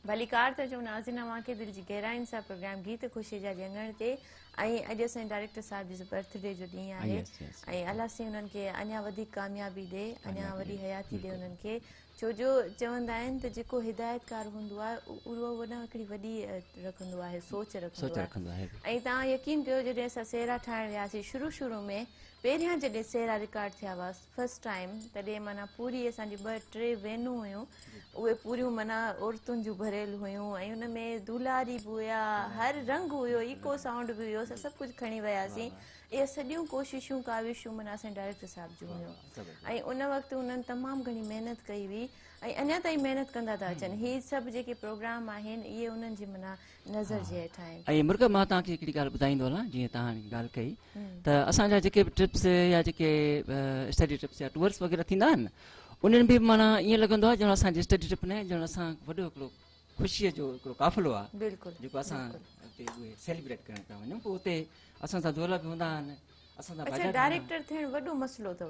ڀليڪار ٿا چئون ناظرين اوهان کي دل جي گهراين سان پروگرام گيت خوشي جا ڄڱڻ تي ۽ اڄ اسان جي ڊائريڪٽر صاحب جي برٿ ڊي جو ڏينهن آهي ۽ الله سائين انهن کي اڃا وڌيڪ ڪاميابي ڏي اڃا وڏي حياتي ڏي انهن کي ڇو جو چوندا آهن ته جيڪو هدايتڪار هوندو آهي اهو وڏا هڪڙي وڏي رکندو آهي سوچ رکندو آهي ۽ توهان يقين ڪيو جڏهن اسان سهرا ٺاهڻ وياسين شروع شروع ۾ پهريان جڏهن سهرا رڪارڊ ٿيا هئا فرسٽ ٽائيم تڏهن معنيٰ پوري اسان جي ٻه ٽي وينون هيون اهي پوريون معنيٰ عورتن جون ڀريل هيون ۽ ان ۾ دولاري به هيا هر رنگ هيو ايڪو سائونڊ به هيو اسان سڀ ڪجهه کڻي وياسين اهي سڄيون ڪوششون ڪاوشون معنيٰ اسان ڊائريڪٽر صاحب جون هيون ۽ ان وقت انهن تمام گهڻي محنت ڪئي هئي ۽ اڃا تائين محنت ڪندا ٿا اچن هي سڀ جيڪي پروگرام آهن اهي انهن جي معنيٰ نظر جي هيٺ آهن. ۽ مرڪ مان توهان کي هڪڙي ڳالهه ٻڌائيندو هلان جيئن توهان ڳالهه ڪئي ته اسان جا جيڪي به ٽرپس يا جيڪي اسٽڊي ٽرپس يا ٽوئرس وغيره ٿيندا آهن انهن به معنيٰ ائين لڳندو آهي ڄڻ اسان جي اسٽڊي ٽرپ نه ڄڻ اسان وڏو هڪڙو خوشيء جو هڪڙو قافلو آهي بلڪل جيڪو اسان اتي اهي سيليبريٽ ڪرڻ پيا وڃون پوء اتي اسان سان دولهه به هوندا آهن اسان سان اڇا ڊائريڪٽر ٿيڻ وڏو مسئلو اٿو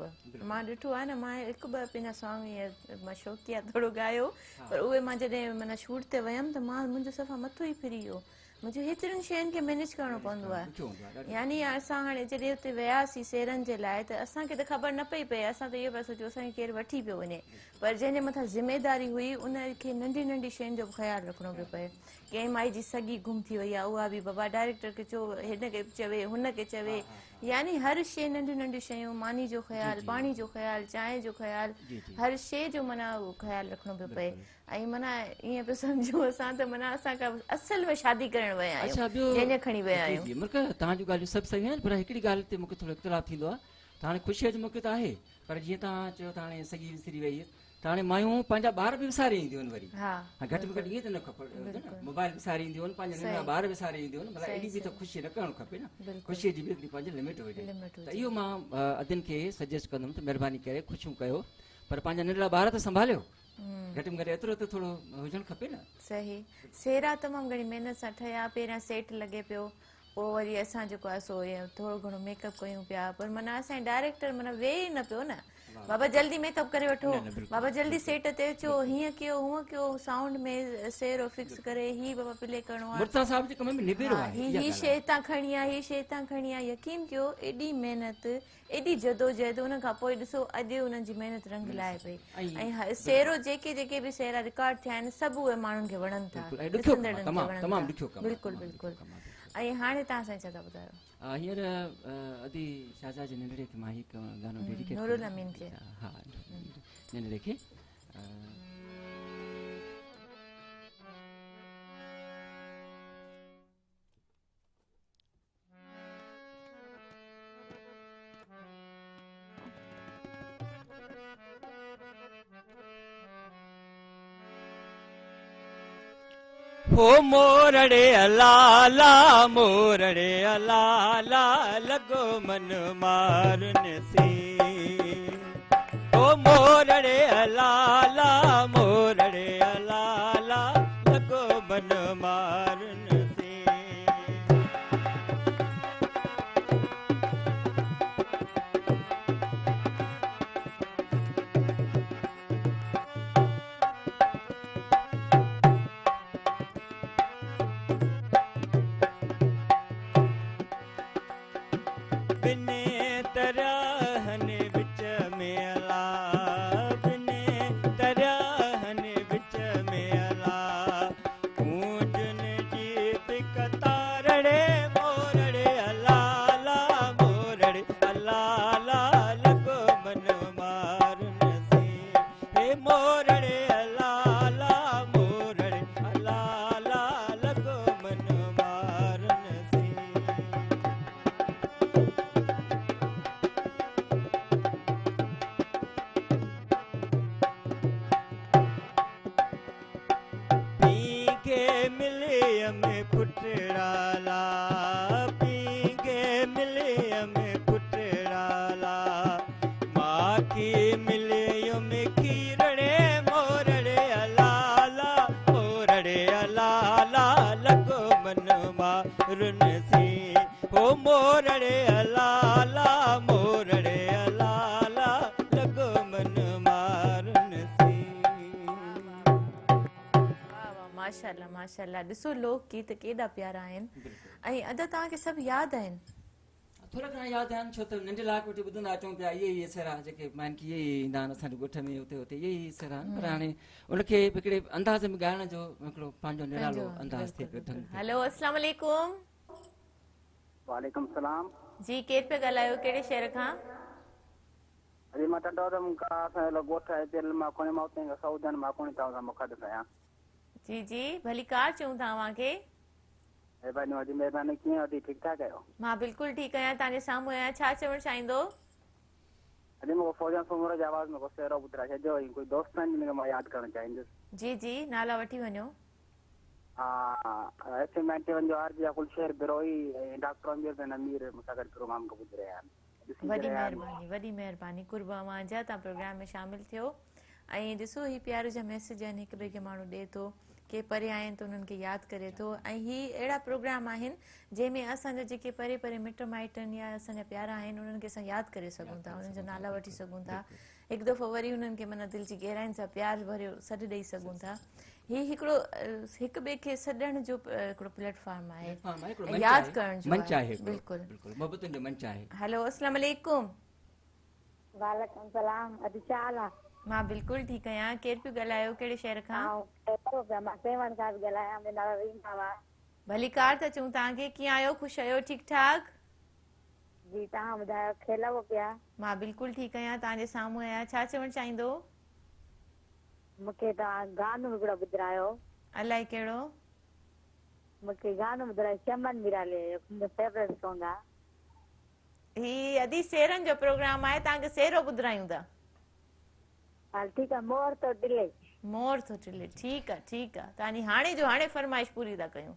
مان ڏٺو آهي نه مان هڪ ٻه پنهنجا سانگ ائين مان شوقيه ٿورو ڳايو پر اهي مان جڏهن معنيٰ شوٽ تي ويم ته مان منهنجو صفا مٿو ئي ڦري ويو منهنجو هيترين شين کي مينيج ڪرڻو پوندو آهي يعني اسان هاڻي جڏهن اتي وياسين سيرن جي لاء ته اسان کي ته خبر نه پئي پئي اسان ته اهو پيا سوچيون اسان کي ڪير وٺي پيو وڃي پر جنهن جي مٿان ذميداري هئي ان کي ننڍي ننڍي شين جو به خيال رکڻو پيو پئي ڪنهن مائي جي سڳي گم ٿي وئي آهي اها به بابا ڊائريڪٽر کي چو هن کي چوي هن کي چوي يعني هر شي ننڍيون ننڍيون شيون ماني جو خيال پاڻي جو خيال چانهه جو خيال هر شي جو معنيٰ خيال رکڻو پيو پئي ۽ معنيٰ ائين پيو سمجهون اسان ته معنيٰ اسان ڪا اصل ۾ شادي ڪرڻ ويا آهيون اڇا ٻيو جنهن کڻي ويا آهيون. جي جي مرڪ توهان جون ڳالهيون سڀ صحيح آهن پر هڪڙي ڳالهه تي مون کي ٿورو اختلاف ٿيندو آهي ته هاڻي خوشيء جو موقعو ته آهي پر جيئن توهان چيو ته هاڻي سڳي وسري وئي ته هاڻي مايون پنهنجا ٻار به وساري اينديون آهن وري ها گهٽ ۾ گهٽ ائين ته نه کپي نه موبائل وساري اينديون آهن پنهنجا ننڍڙا ٻار وساري اينديون آهن ڀلا ايڏي به ته خوشي نه ڪرڻ کپي نه خوشيء جي به هڪڙي پنهنجي لمٽ هجي ته اهو مان ادين کي سجيسٽ ڪندم ته مهرباني ڪري خوشيون ڪيو پر پنهنجا ننڍڙا ٻار ته سنڀاليو گهٽ ۾ گهٽ ايترو ته ٿورو هجڻ کپي نه. صحيح سيرا تمام گهڻي محنت سان ٺهيا پهريان سيٽ لڳي پيو پوء وري اسان جيڪو آهي سو ٿورو گهڻو ميڪ اپ ڪيون پيا پر معنيٰ اسان جي ڊائريڪٽر معنيٰ ويهي ئي نه پيو نه بابا جلدي ميڪ اپ ڪري وٺو بابا جلدي سيٽ تي اچو هيئن ڪيو هونئن ڪيو سائونڊ ۾ سيرو فڪس ڪري هي بابا پلي ڪرڻو آهي مرتضيٰ صاحب جي ڪم ۾ نبيرو آهي هي شي هتان کڻي آ هي شي هتان کڻي آ يقين ڪيو ايڏي محنت ايڏي جدوجهد ان کان پوء ڏسو اڄ انهن جي محنت رنگ لائي پئي ۽ سيرو جيڪي جيڪي به سيرا رڪارڊ ٿيا آهن سڀ اهي ماڻهن کي وڻن ٿا ڏسندڙن کي وڻن ٿا بلڪل بلڪل ۽ هاڻي توهان سائين ڇا ٿا ٻڌايو؟ هينئر ادي شازيا جي ننڍڙي کي مان هي گانو ڊيڊيڪيٽ نورالامين کي ها ننڍڙي کي هو مورڙي لالا مورڙي لالا لڳو من مارن سين هو مورڙي لالا مورڙي لالا لڳو من مارن بني ترهن وچ ۾ الا بني ترهن وچ ۾ الا ڪونجن جي قطارڙي مورڙي الا لا مورڙي الا لا لڳو من مارن سين هي مورڙي الا لا مورڙي الا لا لڳو من مارن سين. پينگهي مليم پٽڙا لا پينگهي مليم پٽڙا لا ماکي مليم کيرڙي مورڙي الا لا مورڙي الا لا لڳو من مارن سين هو مورڙي الا لا مورڙي الا لا لڳو من مارن سين. واھ واھ ماشاءالله ماشاءالله ڏسو لوڪ گيت ڪيڏا پيارا آهن ۽ ادا توهان کي سڀ ياد آهن. ٿورا گهڻا ياد آهن ڇو ته ننڍي لاء وٺي ٻڌندا اچون پيا اهي ئي سهرا جيڪي مائن کي اهي ئي ايندا آهن اسان جي ڳوٺ ۾ اتي اتي اهي ئي سهرا آهن پر هاڻي ان کي هڪڙي انداز ۾ ڳائڻ جو هڪڙو پنهنجو نرالو انداز ٿئي پيو ڍنگ. هلو اسلام عليڪم. وعليڪم السلام. جي ڪير پيا ڳالهايو ڪهڙي شهر کان. جي مان ٽنڊو آدم کان اسان جو ڳوٺ آهي تيل ماکوڻي مان اتي کان سعودن ماکوڻي توهان سان مخاطب آهيان. جي جي ڀليڪار چئون ٿا اوهان کي. مهرباني اوهان جي مهرباني ڪيئن آهيو ادي ٺيڪ ٺاڪ آهيو. مان بلڪل ٺيڪ آهيان توهان جي سامهون آهيان ڇا چوڻ چاهيندو. ادي مون کي فوزيا سومرو جي آواز ۾ ڪو سهرو ٻڌرائي ڇڏجو ۽ ڪجهه دوست آهن جن کي مان ياد ڪرڻ چاهيندس. جي جي نالا وٺي وڃو. ها ايف ايم نائنٽي ون جو آر جي گل شير بروهي ۽ ڊاڪٽر امير بن امير مون سان گڏ پروگرام کي ٻڌي رهيا آهن. وڏي مهرباني وڏي مهرباني قرب اوهان جا توهان پروگرام ۾ شامل ٿيو ۽ ڏسو هي پيار جا ميسيج آهن هڪ ٻئي کي ماڻهو ڏي ٿو ڪي پري آهن ته انهن کي ياد ڪري ٿو ۽ هي اهڙا پروگرام آهن جنهن ۾ اسان جا جيڪي پري پري مٽ مائٽ آهن يا اسان جا پيارا آهن انهن کي اسان ياد ڪري سگهون ٿا انهن جا نالا وٺي سگهون ٿا هڪ دفعو وري انهن کي معنيٰ دل جي گهراين سان پيار ڀريو سڏ ڏئي سگهون ٿا. هي هڪڙو هڪ ٻئي کي سڏڻ جو هڪڙو پليٽ فارم آهي ۽ ياد ڪرڻ جو منچ آهي. بلڪل بلڪل محبتن جو منچ آهي. هلو اسلام عليڪم. وعليڪم السلام ادي ڇا حال آ. مان بلڪل ٺيڪ آهيان ڪير پيو ڳالهايو ڪهڙي شهر کان. آئون خيرپور پيا مان سيوهڻ کان پئي ڳالهايان منهنجو نالو ريما آ. ڀليڪار ٿا چئون توهان کي ڪيئن آهيو خوش آهيو ٺيڪ ٺاڪ. جي توهان ٻڌايو کيلو پيا. مان بلڪل ٺيڪ آهيان توهان جي سامهون آهيان ڇا چوڻ چاهيندو. مون کي توهان گانو هڪڙو ٻڌرايو. الائي ڪهڙو. مون کي گانو ٻڌرايو چمن نرالي جو منهنجو فيورٽ سونگ آ. هي ادي سيرن جو پروگرام آهي توهان کي سيرو ٻڌرايون ٿا. هل ٺيڪ آ مور ٿو ٽلي. مور ٿو ٽلي ٺيڪ آ ٺيڪ آ توهان جي هاڻي جو هاڻي فرمائش پوري ٿا ڪيون.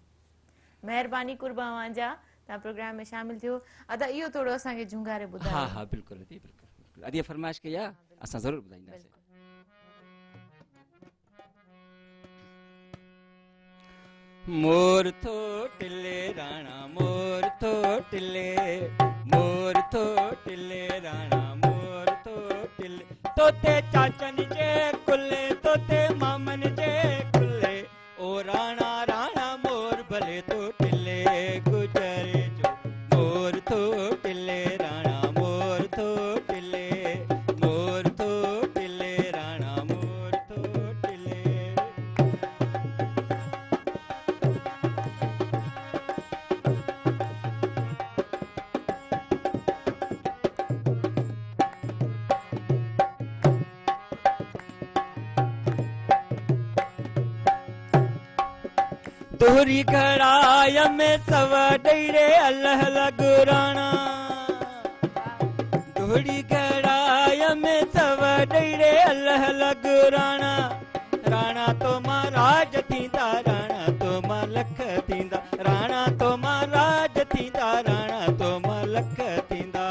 مهرباني قرب اوهان جا توهان پروگرام ۾ شامل ٿيو ادا اهو ٿورو اسان کي جهونگاري ٻڌايو. ها ها بلڪل ادي بلڪل بلڪل ادي فرمائش ڪئي آ اسان ضرور ٻڌائينداسين. مور ٿو ٽلي راڻا مور ٿو ٽلي مور ٿو ٽلي راڻا مور ٿو ٽلي توتي چاچن جي ڪلي توتي مامن جي ڪلي او راڻا راڻا مور ڀلي ٿو ٽلي گجر جو مور ٿو ٽلي راڻا مور ٿو ٽلي مور ٿو ٽلي راڻا مور ٿو ٽلي. دوري گهڙائي ۾ سو ڏيڙي الهه لڳ راڻا دوري گهڙائي ۾ سو ڏيڙي الهه لڳ راڻا راڻا تو مان راج ٿيندا راڻا تو مان لک ٿيندا راڻا تو مان راج ٿيندا راڻا تو مان لک ٿيندا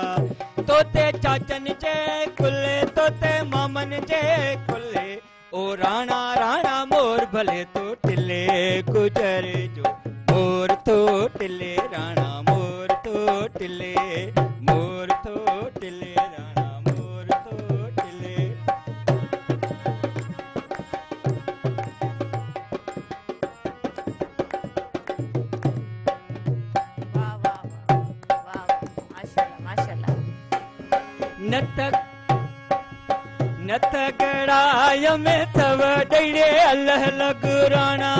توتي چاچن جي ڪلهي توتي مامن جي ڪلهي او راڻا راڻا مور ڀلي ٿو ٽلي گجر جو مور ٿو ٽلي راڻا مور ٿو ٽلي مور ٿو ٽلي راڻا مور ٿو ٽلي. واه واه واه واه ماشاءالله ماشاءالله. نت نت گڙائي ۾ ٿو ڏيڙي الهه لڳ راڻا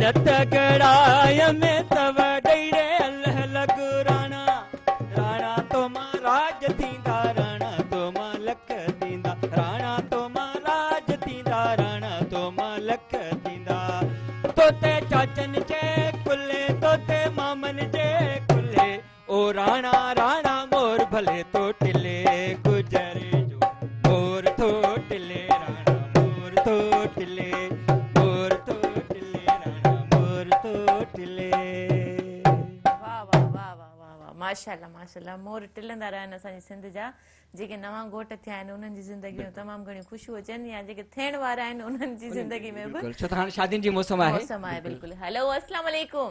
نت گڙائي ۾ ٿو ڏيڙي الهه لڳ راڻا راڻا تو مان راج ٿيندا راڻا تو مان لک ٿيندا راڻا تو مان راج ٿيندا راڻا تو مان لک ٿيندا توتي چاچن جي ڪلهي توتي مامن جي ڪلهي او راڻا راڻا مور ڀلي ٿو ٽلي گجر جو مور ٿو ٽلي راڻا مور ٿو ٽلي مور ٿو ٽلي راڻا مور ٿو ٽلي. واه واه واه واه واه واه ماشاءالله ماشاءالله مور ٽلندا رهن اسان جي سنڌ جا جيڪي نوان گهوٽ ٿيا آهن انهن جي زندگي ۾ تمام گهڻيون خوشيون اچن يا جيڪي ٿيڻ وارا آهن انهن جي زندگي ۾ به بلڪل ڇو ته هاڻي شادين جي موسم آهي موسم آهي بلڪل هلو اسلام عليڪم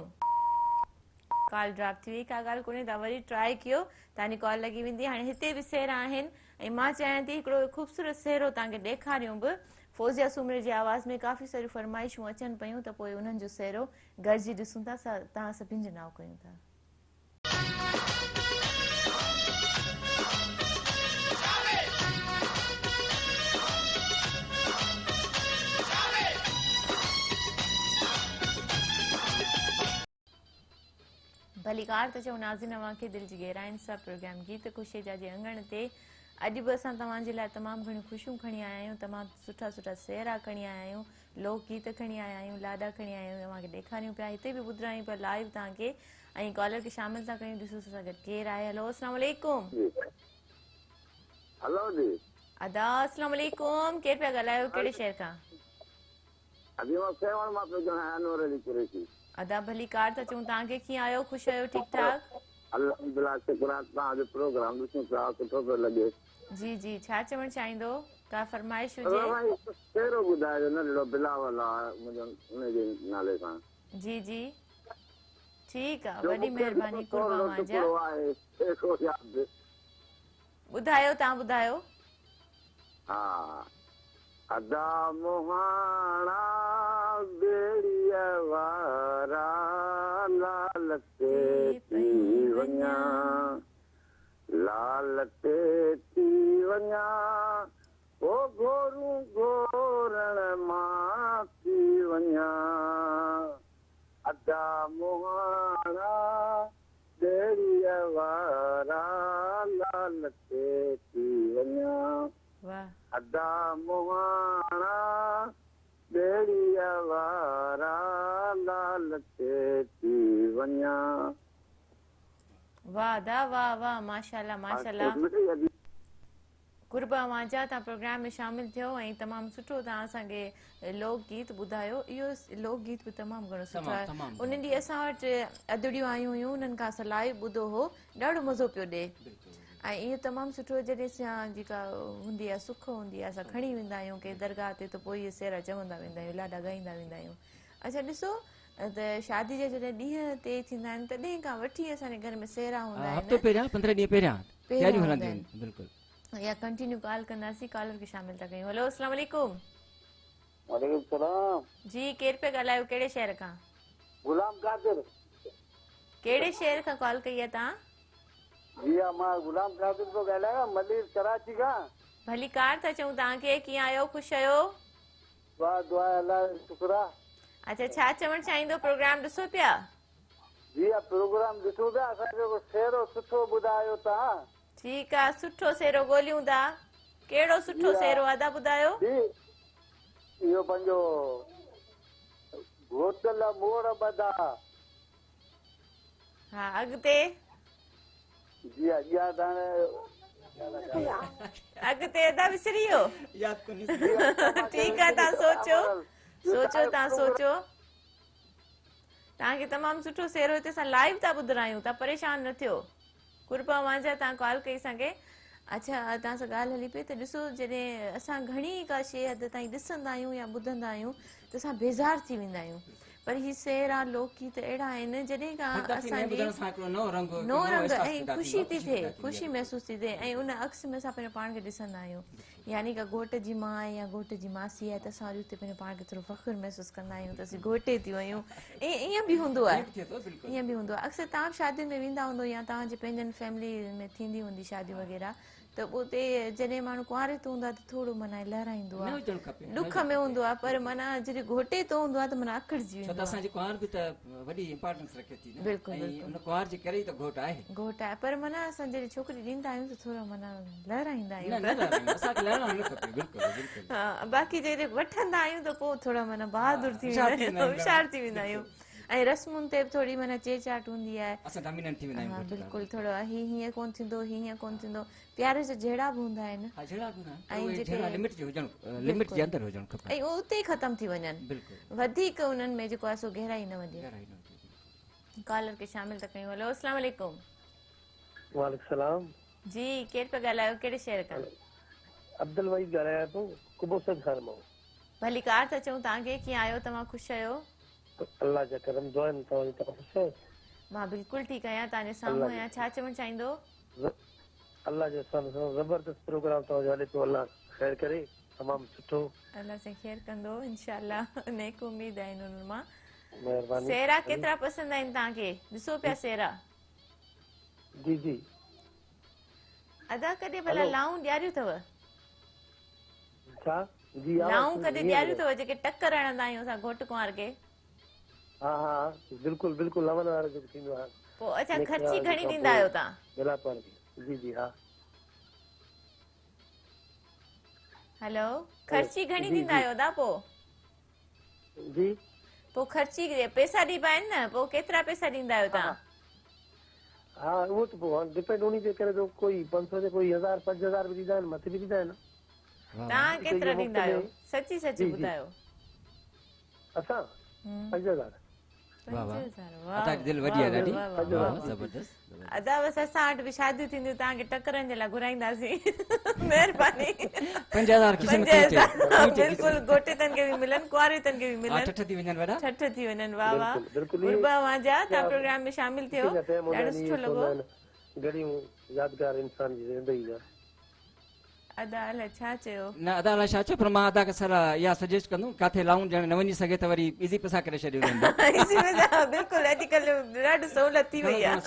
ڪال ڊراپ ٿي وئي ڪا ڳالهه ڪونهي توهان وري ٽرائي ڪيو توهان جي ڪال لڳي ويندي هاڻي هتي به سهرا آهن ۽ مان چاهيان ٿي هڪڙو خوبصورت سهرو توهان کي ڏيکاريون به فوزيه سومري جي آواز ۾ ڪافي ساريون فرمائشون اچن پيون ته پوء انهن جو سهرو گڏجي ڏسون ٿا سا توهان سڀني جو نانء ڪيون ٿا. ڀليڪار ٿا چئون ناظرين اوهان کي دل جي گهراين سان پروگرام گيت خوشي جا جي اڱڻ تي اڄ به اسان توهان جي لاء تمام گهڻيون خوشيون کڻي آيا آهيون تمام سٺا سٺا سهرا کڻي آيا آهيون لوڪ گيت کڻي آيا آهيون لاڏا کڻي آيا آهيون اوهان کي ڏيکاريون پيا هتي به ٻڌرايون پيا لائيو توهان کي ۽ ڪالر کي شامل ٿا ڪيون ڏسو اسان سان گڏ ڪير آهي هلو اسلام عليڪم هلو جي ادا اسلام عليڪم ڪير پيا ڳالهايو ڪهڙي شهر کان ادي مان سيوهڻ مان پيو ڳالهايان انور علي قريشي. ادا ڀلي ڪار ٿا چئون توهان کي ڪيئن آهيو خوش آهيو ٺيڪ ٺاڪ. الحمدلله شڪر آ توهان جو پروگرام ڏسون پيا سٺو پيو لڳي. جي جي ڇا چوڻ چاهيندو ڪا فرمائش هجي. ادا سائين هڪ سهرو ٻڌائجو ننڍڙو بلاول آ منهنجو ان جي نالي سان. جي جي ٺيڪ آ جو وڏي مونکي به مهرباني قرب ٿورڙو اوهان جا. ٽڪڙو آهي سهرو ياد. ٻڌايو توهان ٻڌايو. ها ادا مهاڻا ٻيڙيء وارا لال تي ٿي وڃان لال تي ٿي وڃان او گهورون گهورڻ مان ٿي وڃان ادا مهاڻا ٻيڙيء وارا لال تي ٿي وڃان. ادا مهاڻا ٻيڙيء وارا لال تي ٿي وڃان. واه ادا واه واه ماشاءالله ماشاءالله. قرب اوهان جا تان پروگرام ۾ شامل ٿيو ۽ تمام سٺو تان اسان کي لوڪ گيت ٻڌايو اهو لوڪ گيت به تمام گهڻو سٺو آهي ان ڏينهن اسان وٽ ادڙيون آيون هيون انهن کان اسان لائيو ٻڌو هو ڏاڍو مزو پيو ڏي ۽ اهو تمام سٺو جڏهن اسان جيڪا هوندي آهي سک هوندي آهي اسان کڻي ويندا آهيون ڪنهن درگاهه تي ته پوء اهي سهرا چوندا ويندا آهيون لاڏا ڳائيندا ويندا آهيون اڇا ڏسو ته شادي جا جڏهن ڏينهن طئي ٿيندا آهن تڏهن کان وٺي اسان جي گهر ۾ سهرا هوندا آهن. هفتو پهريان 15 ڏينهن پهريان تياريون هلنديون آهن بلڪل. يا ڪنٽينيو ڪال ڪنداسين ڪالر کي شامل ٿا ڪيون هلو اسلام عليڪم. وعليڪم السلام. جي ڪير پيا ڳالهايو ڪهڙي شهر کان. غلام قادر. ڪهڙي شهر کان ڪال ڪئي آهي توهان. جي ها مان غلام قادر پيو ڳالهايان ملير ڪراچي کان. ڀلي ڪار ٿا چئون توهان کي ڪيئن آهيو خوش آهيو. واھ دعا الله جو شڪر آ. اڇا ڇا چوڻ چاهيندو پروگرام ڏسو پيا. جي ها پروگرام ڏسون پيا اسان کي ڪو سهرو سٺو ٻڌايو توهان. ٺيڪ آ سٺو سهرو ڳوليون ٿا ڪهڙو سٺو سهرو ادا ٻڌايو. جي اهو پنهنجو گهوٽ لا موڙ ٻڌا. ها اڳتي. جي اڳيان ته هاڻي اڳتي ادا وسري ويو. ياد ڪونهي. ٺيڪ آ تان سوچو سوچو تان سوچو تان کي تمام سٺو سهرو هتي اسان لائيو ٿا ٻڌرايون تان پريشان نه ٿيو. قرب اوهان جا تان ڪال ڪئي اسان کي. اڇا توهان سان ڳالهه هلي پئي ته ڏسو جڏهن اسان گهڻي ڪا شيء حد تائين ڏسندا آهيون يا ٻڌندا آهيون ته اسان بيزار ٿي ويندا آهيون پر هي سهرا لوڪ گيت اهڙا آهن جڏهن کان اسان جي نئون رنگ ۽ خوشي ٿي ٿئي خوشي محسوس ٿي ٿئي ۽ ان عڪس ۾ اسان پنهنجو پاڻ کي ڏسندا آهيون يعني ڪا گهوٽ جي ماء آهي يا گهوٽ جي ماسي آهي ته اسان وري اتي پنهنجو پاڻ کي ٿورو فخر محسوس ڪندا آهيون ته اسين گهوٽي ٿيون آهيون ائين به هوندو آهي ائين به هوندو آهي اڪثر توهان به شادين ۾ ويندا هوندو يا توهان جي پنهنجن فيملي ۾ ٿيندي هوندي شاديون وغيره ته اتي جڏهن ماڻهو ڪنواريتو هوندو آهي ته ٿورو معنيٰ لهرائيندو آهي ڏک ۾ هوندو آهي پر معنيٰ جڏهن گهوٽيتو هوندو آهي ته معنيٰ اکڙجي ويندو آهي. ڇو ته اسان جي ڪنوار به ته وڏي امپارٽنس رکي ٿي نه بلڪل بلڪل ۽ ان ڪنوار جي ڪري ئي ته گهوٽ آهي. گهوٽ آهي پر معنيٰ اسان جڏهن ڇوڪري ڏيندا آهيون ته ٿورو معنيٰ لهرائيندا آهيون نه نه لهرائيندا اسان کي لهرائڻ نه کپي بلڪل بلڪل ها باقي جڏهن وٺندا آهيون ته پوء ٿورا معنيٰ بهادر ٿي ويندا آهيون هوشيار ٿي ويندا آهيون ۽ رسمن تي به ٿوري معنيٰ چيچاٽ هوندي آهي اسان ڊاميننٽ ٿي ويندا آهيون ها بلڪل ٿورو هي هيئن ڪون ٿيندو هي هيئن ڪون ٿيندو پيار جا جهيڙا به هوندا آهن ها جهيڙا به هوندا آهن ۽ جهيڙا لمٽ جي هجڻ لمٽ جي اندر هجڻ کپن ۽ اتي ئي ختم ٿي وڃن بلڪل وڌيڪ انهن ۾ جيڪو آهي سو گهرائي نه وڃي گهرائي نه وڃي ڪالر کي شامل ٿا ڪيون هلو اسلام عليڪم. وعليڪم السلام. جي ڪير پيا ڳالهايو ڪهڙي شهر کان. عبدالوحيد ڳالهايان ٿو قبو سيد خان مان. ڀليڪار ٿا چئون توهان کي ڪيئن آهيو توهان خوش آهيو. الله جا ڪرم دعا آهن توهان جي توهان خوش آهيو. مان بلڪل ٺيڪ آهيان توهان جي سامهون آهيان ڇا چوڻ چاهيندو. الله جو احسان سان زبردست پروگرام توهان جو هلي پيو الله خير ڪري. تمام سٺو. الله سائين خير ڪندو انشاء الله نيڪ اميد آهن انهن مان. مهرباني. سهرا ڪيترا پسند آهن توهان کي ڏسو پيا سهرا. جي جي. ادا ڪڏهن ڀلا لائون ڏياريون اٿو؟ ڇا؟ جي آواز لائون ڪڏهن ڏياريون اٿو جيڪي ٽڪر هڻندا آهيون اسان گهوٽ ڪنوار کي؟ ها ها بلڪل بلڪل لون وارو جيڪو ٿيندو آهي. پوء اڇا خرچي گهڻي ڏيندا آهيو توهان؟ ملاپ وارو جي جي ها. هلو خرچي گهڻي ڏيندا آهيو ادا پوء؟ جي پوء خرچي پئسا ڏبا آهن نه پوء ڪيترا پئسا ڏيندا آهيو توهان؟ ها اهو ته پوء هاڻ ڊپينڊ انهي تي ڪري ٿو ڪوئي 500 تي ڪوئي 1000 5000 به ڏيندا آهن مٿي به ڏيندا آهن. توهان ڪيترا ڏيندا آهيو سچي سچي ٻڌايو. اسان 5000. واه واه ادا جي دل وڏي آهي ڏاڍي واه زبردست ادا بس اسان وٽ به شاديون ٿينديون توهان کي ٽڪرن جي لاء گهرائينداسين مهرباني 5000 کيسي ۾ کڻي بلڪل گهوٽيتن کي به ملن ڪنواريتن کي به ملن ٺٺ ٿي وڃن وڏا ٺٺ ٿي وڃن واه واه قرب اوهان جا توهان پروگرام ۾ شامل ٿيو ڏاڍو سٺو لڳو گهڙيون يادگار انسان جي زندگي جا ادا الائي ڇا چيو. نه ادا الائي ڇا چيو پر مان ادا کي سر اها سجيسٽ ڪندم ڪاٿي لائون ڏيڻ نه وڃي سگهي ته وري ايزي پئسا ڪري ڇڏيو ويندو. ايزي پئسا بلڪل اڄ ڪلهه ڏاڍو سهولت ٿي وئي آهي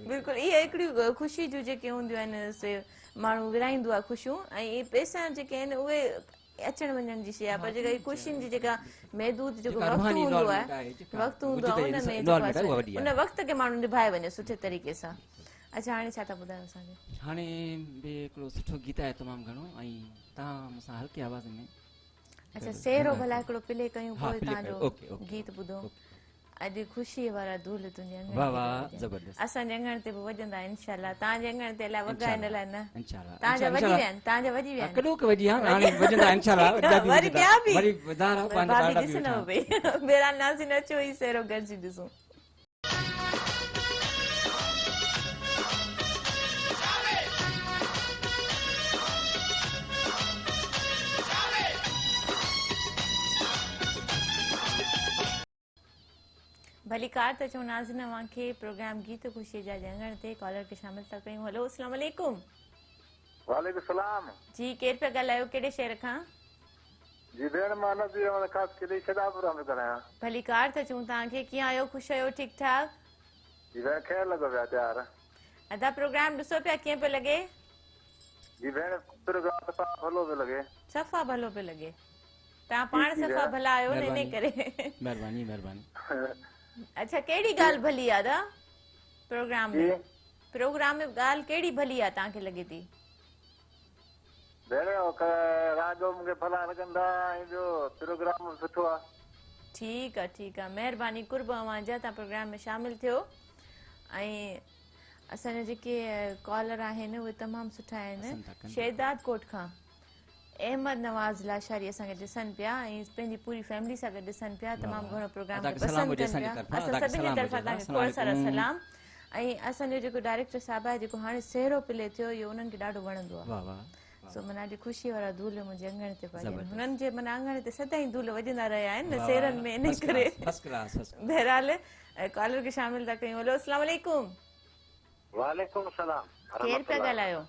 بلڪل اهي هڪڙيون خوشي جون جيڪي هونديون آهن سي ماڻهو ورهائيندو آهي خوشيون ۽ اهي پئسا جيڪي آهن اهي اچڻ وڃڻ جي شيء آهي پر جيڪا خوشين جي جيڪا محدود جيڪو وقت هوندو آهي وقت هوندو آهي ان ۾ ان وقت کي ماڻهو نڀائي وڃي سٺي طريقي سان. اڇا هاڻي ڇا ٿا ٻڌايو اسان کي. هاڻي به هڪڙو سٺو گيت آهي تمام گهڻو ۽ توهان مون سان هلڪي آواز ۾. اڇا سهرو ڀلا هڪڙو پلي ڪيون پوء توهان جو گيت ٻڌون. اڄ خوشي وارا دول تنهنجي اڱڻ تي واه واه زبردست اسان جي اڱڻ تي به وڄندا انشاء الله توهان جي اڱڻ تي الائي وڳا آهن الائي نه انشاء الله توهان جا وڄي ويا آهن توهان جا وڄي ويا آهن ڪڏهو ڪه وڄي ويا هاڻي وڄندا انشاء الله وري ٻيا به وري ظاهر آهي پنهنجا ڀاڀي ڏسندو پئي بهرحال ناظرين اچو هي سهرو گڏجي ڏسون. ڀليڪار ٿا چئون ناظرين اوهان کي پروگرام گيت خوشي جا اڱڻ تي ڪالر کي شامل ٿا ڪيون هلو اسلام عليڪم. وعليڪم السلام. جي ڪير پيا ڳالهايو ڪهڙي شهر کان؟ جي ڀيڻ مان نذير احمد خاصخيلي شهدادپور کان پيو ڳالهايان. ڀليڪار ٿا چئون توهان کي ڪيئن آهيو خوش آهيو ٺيڪ ٺاڪ. جي ڀيڻ خير لڳو پيا پيار. ادا پروگرام ڏسو پيا ڪيئن پيو لڳي. جي ڀيڻ پروگرام صفا ڀلو پيو لڳي. صفا ڀلو پيو لڳي توهان پاڻ صفا ڀلا آهيو نه انهي ڪري. مهرباني مهرباني. اڇا ڪهڙي ڳالهه ڀلي آ ادا پروگرام ۾ پروگرام ۾ ڳالهه ڪهڙي ڀلي آ توهان کي لڳي ٿي. ڀيڻ راڳ به مونکي ڀلا لڳندا ۽ ٻيو پروگرام به سٺو آ. ٺيڪ آ ٺيڪ آ مهرباني قرب اوهان جا توهان پروگرام ۾ شامل ٿيو ۽ اسان جا جيڪي ڪالر آهن اهي تمام سٺا آهن شهداد ڪوٽ کان احمد نواز لاشاري اسان کي ڏسن پيا ۽ پنهنجي پوري فيملي سان گڏ ڏسن پيا تمام گهڻو پروگرام کي پسند ڪن پيا اسان سڀني جي طرفان توهان کي کوڙ سارا سلام ۽ اسان جو جيڪو ڊائريڪٽر صاحب آهي جيڪو هاڻي سهرو پلي ٿيو اهو انهن کي ڏاڍو وڻندو آهي واه واه سو معنيٰ اڄ خوشي وارا ڌول منهنجي اڱڻ تي پيا وڄن هنن جي معنيٰ اڱڻ تي سدائين ڌول وڄندا رهيا آهن نه سهرن ۾ ان ڪري فرسٽ ڪلاس بهرحال ڪالر کي شامل ٿا ڪيون هلو اسلام عليڪم. وعليڪم السلام ڪير پيا ڳالهايو؟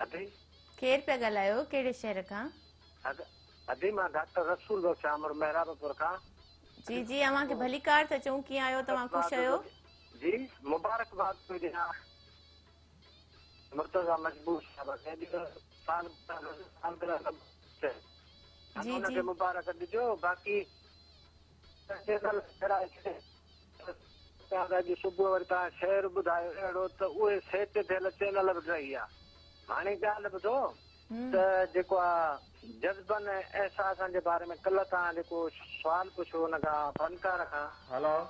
ادي. ڪير پيا ڳالهايو ڪهڙي شهر کان؟ ادي مان ڊاڪٽر رسول بخش عامر محرابپور کان. جي جي اوهان کي ڀليڪار ٿا چئون ڪيئن آهيو توهان خوش آهيو؟ جي مبارڪباد ٿو ڏيان مرتضيٰ مجبور صاحب کي اڄ سالگرهه جي ان جي کي مبارڪ ڏجو باقي اڄ صبح وري توهان شعر ٻڌايو اهڙو ته اهي سيٽ ٿيل چينل به ڊهي ويا هاڻي ڳالهه ٻڌو ته جيڪو آ جذبن ۽ احساسن جي باري ۾ ڪلهه توهان جيڪو سوال پڇيو ان کان فنڪار کان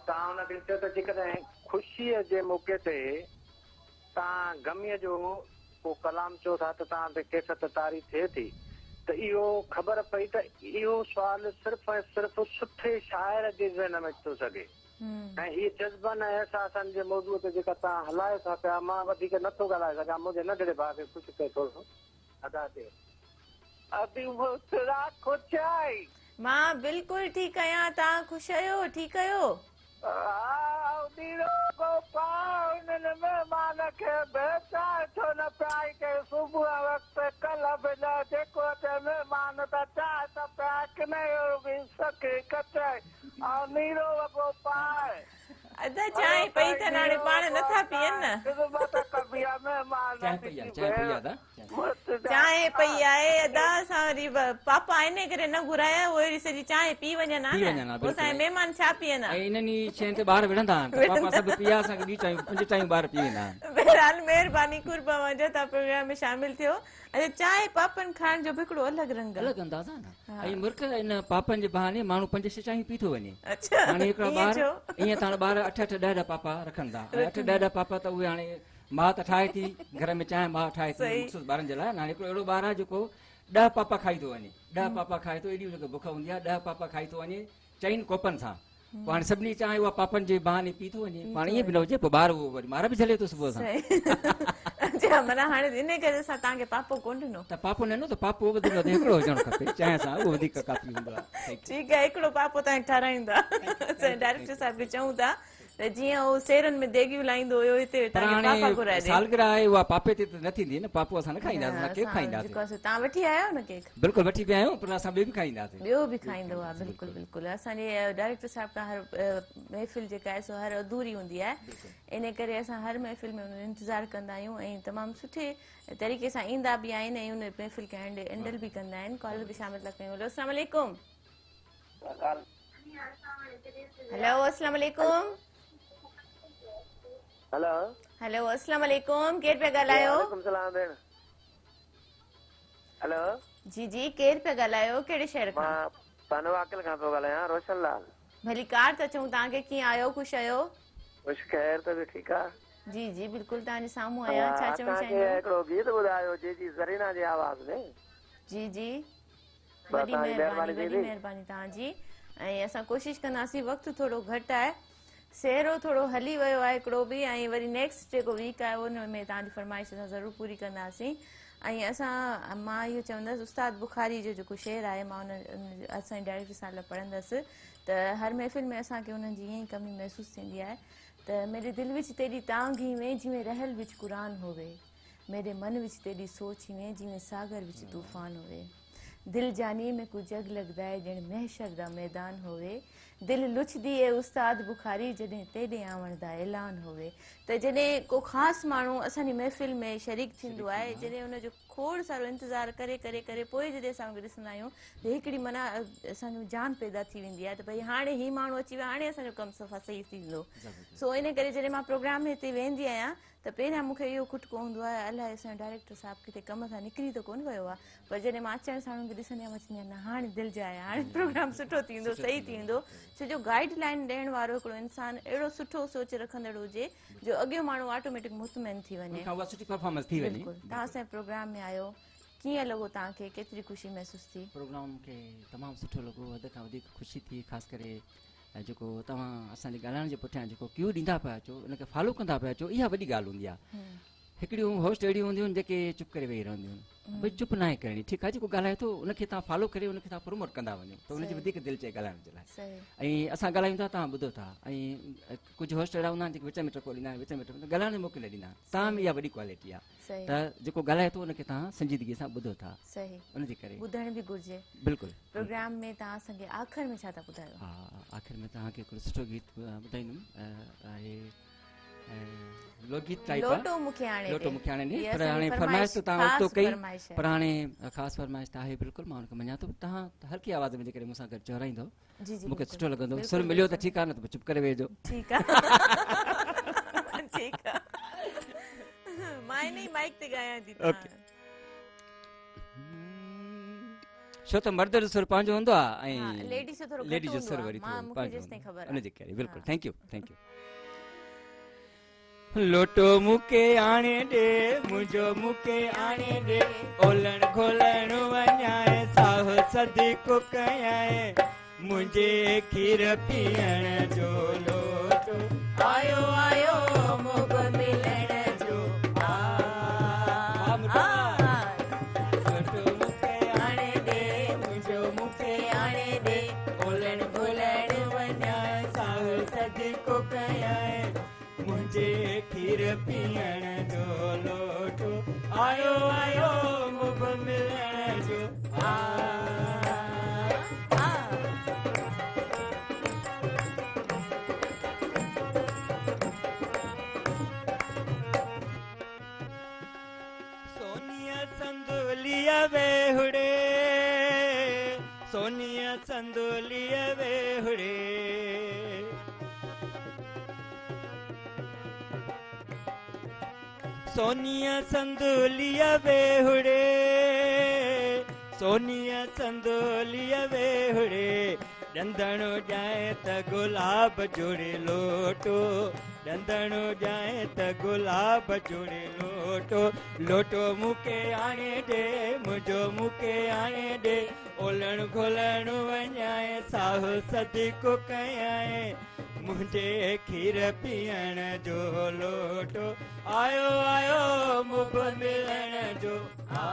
توهان ان کي چيو ته جيڪڏهن خوشيء جي موقعي تي توهان غميء جو ڪو ڪلام چئو ٿا ته توهان تي ڪيفيت طاري ٿئي ٿي ته اهو خبر پئي ته اهو سوال صرف ۽ صرف سٺي شاعر جي ذهن ۾ اچي ٿو سگهي ۽ هي جذبن ۽ احساسن جي موضوع تي جيڪا توهان هلايو ٿا پيا مان وڌيڪ نه ٿو ڳالهائي سگهان منهنجي ننڍڙي ڀاء کي خوش ڪيو ٿورو ادا تي. ادي مسرا خوش آهين. مان بلڪل ٺيڪ آهيان توهان خوش آهيو ٺيڪ آهيو. ها ادي رڳو پاڻ. انهن مهمان کي به چانهه ڇو نه پيائي ڪنهن صبح وقت ڪلهه به نه جيڪو اچي مهمان ته چانهه ته پيائي ڪنهن رڳي سڪي ڪچائي ۽ نيرو وڳو پائي. ادا چانهه پئي اٿن هاڻي پاڻ نٿا پيئن نه. خدمت ڪبي آ مهمان چانهه پئي آ چانهه پئي آ ادا. چانهه پئي آهي ادا اسان وري پاپا انهي ڪري نه گهرايا اهي وري سڄي چانهه پي وڃن ها نه پوء اسان جا مهمان ڇا پيئن ها. ۽ انهن ئي شين تي ٻار وڙهندا آهن ته پاپا سڀ پيا اسان کي ٻي چانهيون پنج چانهيون ٻار پي ويندا آهن. بهرحال مهرباني قرب اوهان جو توهان پروگرام ۾ شامل ٿيو. اچا چانهه پاپن کائڻ جو به هڪڙو الڳ رنگ آهي. الڳ انداز آهي نه ۽ مرڪ ان پاپن جي بهاني ماڻهو پنج ڇهه چانهيون پي ٿو وڃي. هاڻي هڪڙا ٻار ائين ته هاڻي ٻار اٺ اٺ ڏهه ڏهه پاپا رکن ٿا ۽ اٺ ڏهه ڏهه پاپا ته اهي هاڻي ماء ته ٺاهي ٿي گهر ۾ چانهه ماء ٺاهي ٿي مخصوص ٻارن جي لاء هاڻي هڪڙو اهڙو ٻار آهي جيڪو ڏهه پاپا کائي ٿو وڃي ڏهه پاپا کائي ٿو ايڏي هن کي بک هوندي آهي ڏهه پاپا کائي ٿو وڃي چئن ڪوپن سان پوء هاڻي سڀني چانهه اها پاپن جي بهاني پي ٿو وڃي پاڻ ائين به نه هجي پوء ٻار اهو وري مار به جهلي ٿو صبح سان. اچا معنيٰ هاڻي ان ڪري اسان توهان کي پاپو ڪونه ڏنو. ته پاپو نه ڏنو ته پاپو وڌ ۾ وڌ هڪڙو هجڻ کپي چانهه سان اهو وڌيڪ ڪافي هوندو آهي. ٺيڪ آهي هڪڙو پاپو توهان کي ٺارايون ٿا اسان ڊائريڪٽر صاحب کي چئون ٿا ته جيئن هو سيرن ۾ ديڳيون لاهيندو هيو هتي پر توهان کي هاڻي پاپا گهرائي ڏي. سالگرهه آهي اها پاپي تي ته نه ٿيندي نه پاپو اسان نه کائينداسين اسان ڪيڪ کائينداسين. جيڪو اسان توهان وٺي آيا آهيو نه ڪيڪ؟ بلڪل وٺي به آيا آهيون پر اسان ٻيو به کائينداسين. ٻيو به کائيندو آهي بلڪل بلڪل اسان جي ڊائريڪٽر صاحب کان هر محفل جيڪا آهي سو هر اڌوري هوندي آهي ان ڪري اسان هر محفل ۾ ان جو انتظار ڪندا آهيون ۽ تمام سٺي طريقي سان ايندا به آهن ۽ ان محفل کي هينڊل به ڪندا آهن. ڪالر به شامل ٿا ڪيون. هلو السلام عليڪم. هلو السلام عليڪم. هلو هلو السلام عليڪم ڪير پيا ڳالهايو؟ وعليڪم السلام ڀيڻ. هلو جي جي ڪير پيا ڳالهايو ڪهڙي شهر کان؟ مان پنواڪل کان پيو ڳالهايان روشن لال. ڀلي ڪار ٿا چئون توهان کي ڪيئن آهيو خوش آهيو؟ خوش خير ته به ٺيڪ آ. جي جي بلڪل توهان جي سامهون آهيان ڇا چوڻ اسان کي چاهيندو؟ هڪڙو گيت ٻڌايو جي جي زرينا جي آواز ۾. جي جي وڏي مهرباني وڏي مهرباني توهان جي ۽ اسان ڪوشش ڪنداسين وقت ٿورو گهٽ آهي سهرو ٿورو هلي ويو آهي هڪڙو به ۽ وري نيڪسٽ جيڪو ويڪ آهي ان ۾ توهان جي فرمائش اسان ضرور پوري ڪنداسين ۽ اسان مان اهو چوندس استاد بخاري جو جيڪو شعر آهي مان ان اسان جي ڊائريڪٽر صاحب لاء پڙهندس ته هر محفل ۾ اسان کي انهن جي ائين ئي ڪمي محسوس ٿيندي آهي ته ميري دل وچ تيڏي تانگهه ايوين جيوين رحل وچ قرآن هووي ميري من وچ تيڏي سوچ ايوين جيوين ساگر وچ طوفان هووي دل جاني ۾ ڪو جڳ لڳدا اي ڄڻ محشر دا ميدان هووي دل لڇدي اي استاد بخاري جڏهن تيڏي آوڻ دا اعلان هووي ته جڏهن ڪو خاص ماڻهو اسان جي محفل ۾ شريڪ ٿيندو آهي جڏهن ان جو کوڙ سارو انتظار ڪري ڪري ڪري پوء جڏهن اسان ان کي ڏسندا آهيون ته هڪڙي معنيٰ اسان جو جان پيدا ٿي ويندي آهي ته ڀئي هاڻي هي ماڻهو اچي ويو هاڻي اسان جو ڪم صفا صحيح ٿيندو سو ان ڪري جڏهن مان پروگرام ۾ هتي ويندي آهيان ته پهريان مون کي اهو کٽڪو هوندو آهي الائي اسان جو ڊائريڪٽر صاحب ڪٿي ڪم کان نڪري ته ڪونه ويو آهي پر جڏهن مان اچڻ ساڻ ان کي ڏسندي آهيان مان چوندي آهيان نه هاڻي دل جاء آهي هاڻي پروگرام سٺو ٿيندو صحيح ٿيندو ڇو جو گائيڊ لائين ڏيڻ وارو هڪڙو انسان اهڙو سٺو سوچ رکندڙ هجي جو اڳيون ماڻهو آٽوميٽڪ مطمئن ٿي وڃي. ان کان اها سٺي پرفارمنس ٿي وڃي. بلڪل توهان اسان جي پروگرام ۾ آيو ڪيئن لڳو توهان کي ڪيتري خوشي محسوس ٿي؟ پروگرام مون کي تمام سٺو لڳو حد کان وڌيڪ خوشي ٿي خاص ڪري جيڪو توهان اسان جي ڳالهائڻ جي پٺيان جيڪو ڪيو ڏيندا پيا اچو ان کي فالو ڪندا پيا اچو اها وڏي ڳالهه هوندي آهي هڪڙيون هوسٽ اهڙيون هونديون آهن جيڪي چپ ڪري ويهي رهنديون آهن ڀئي چپ ناهي ڪرڻي ٺيڪ آهي جيڪو ڳالهائي ٿو ان کي توهان فالو ڪري ان کي توهان پروموٽ ڪندا وڃو ته ان جي وڌيڪ دل چئي ڳالهائڻ جي لاء ۽ اسان ڳالهايون ٿا توهان ٻڌو ٿا ۽ ڪجهه هوسٽ اهڙا هوندا آهن جيڪي وچ ۾ ٽڪو ڏيندا آهن وچ ۾ ٽڪو ڳالهائڻ جو موقعو نه ڏيندا آهن توهان ۾ اها وڏي ڪوالٽي آهي ته جيڪو ڳالهائي ٿو ان کي توهان سنجيدگي سان ٻڌو ٿا ان جي ڪري ٻڌڻ به گهرجي. بلڪل. پروگرام ۾ توهان اسان کي آخر ۾ ڇا ٿا ٻڌايو؟ ها آخر ۾ توهان کي هڪڙو سٺو گيت ٻڌائيندم آهي لوڪ گيت ٽائپ لوٽو مون کي آڻي لوٽو مون کي آڻي ڏي پر هاڻي فرمائش ته توهان اوچتو ڪئي پر هاڻي خاص فرمائش ته آهي بلڪل مان ان کي مڃان ٿو توهان هلڪي آواز ۾ جيڪڏهن مون سان گڏ چورائيندو مون کي سٺو لڳندو سر مليو ته ٺيڪ آهي نه ته چپ ڪري ويهجو ٺيڪ آ ٺيڪ آ مان ان ئي مائيڪ تي ڳايان ٿي اوڪي ڇو ته مرد جو سر پنهنجو هوندو آ ۽ ليڊيز جو ٿورو ليڊيز جو سر وري ٿورو پنهنجو ان جي ڪري بلڪل thank you thank you لوٽو مون کي آڻي ڏي منهنجو مون کي آڻي ڏي اولڻ گهولڻ وڃائي ساهه صدقو ڪيائين منهنجي کير پيئڻ جو لوٽو آيو آيو موڳ ملڻ جو آ لوٽو مون کي آڻي ڏي منهنجو مون کي آڻي ڏي اولڻ گهولڻ وڃائي ساهه صدقو ڪيائين منهنجي کير پيئڻ جو لوٽو آيو آيو مب ملڻ جو آ. سونيء صندوليء ويهڙي سونيء صندوليء ويهڙي سونيء صندوليء ويهڙي سونيء صندوليء ويهڙي ڏندڻ ڄائي ته گلاب جوڙي لوٽو ڏندڻ ڄائي ته گلاب جوڙي لوٽو لوٽو مون کي آڻي ڏي منهنجو مون کي آڻي ڏي اولڻ گهولڻ وڃائي ساهه صدقو ڪيائين منهنجي کير پيئڻ جو لوٽو آيو آيو مب ملڻ جو آ.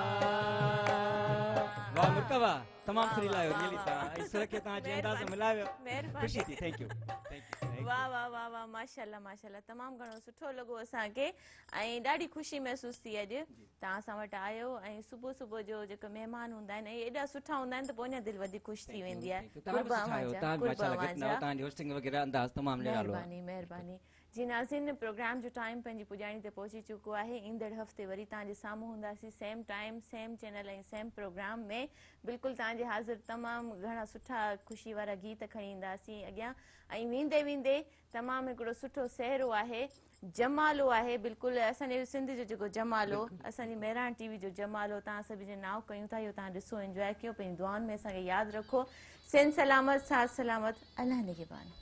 واهه مرڪا واهه تمام سريلا آهيو ريئلي توهان ۽ سر کي توهان جنهن انداز سان ملايو خوشي ٿي thank you thank you واهه واهه واهه واهه ماشاءالله ماشاءالله تمام گهڻو سٺو لڳو اسان کي ۽ ڏاڍي خوشي محسوس ٿي اڄ توهان اسان وٽ آيو ۽ صبح صبح جو جيڪو مهمان هوندا آهن ۽ ايڏا سٺا هوندا آهن ته پوء اڃا دل وڌيڪ خوش ٿي ويندي آهي. قرب اوهان جا قرب اوهان جا توهان جي هوسٽنگ وغيره انداز تمام نرالو آهي. مهرباني مهرباني جي ناظرين پروگرام جو ٽائيم پنهنجي پڄاڻي تي پهچي چڪو آهي ايندڙ هفتي وري توهان جي سامهون هونداسين same time same channel ۽ same programme ۾ بلڪل توهان جي حاضر تمام گهڻا سٺا خوشي وارا گيت کڻي اينداسين اڳيان ۽ ويندي ويندي تمام هڪڙو سٺو سهرو آهي جمالو آهي بلڪل اسان جي سنڌ جو جيڪو جمالو اسان جي مهراڻ ٽي وي جو جمالو توهان سڀني جي نانء ڪيون ٿا اهو توهان ڏسو انجواء ڪيو پنهنجي دعائن ۾ اسان کي ياد رکو سنڌ سلامت ساٿ سلامت الله نگهبان.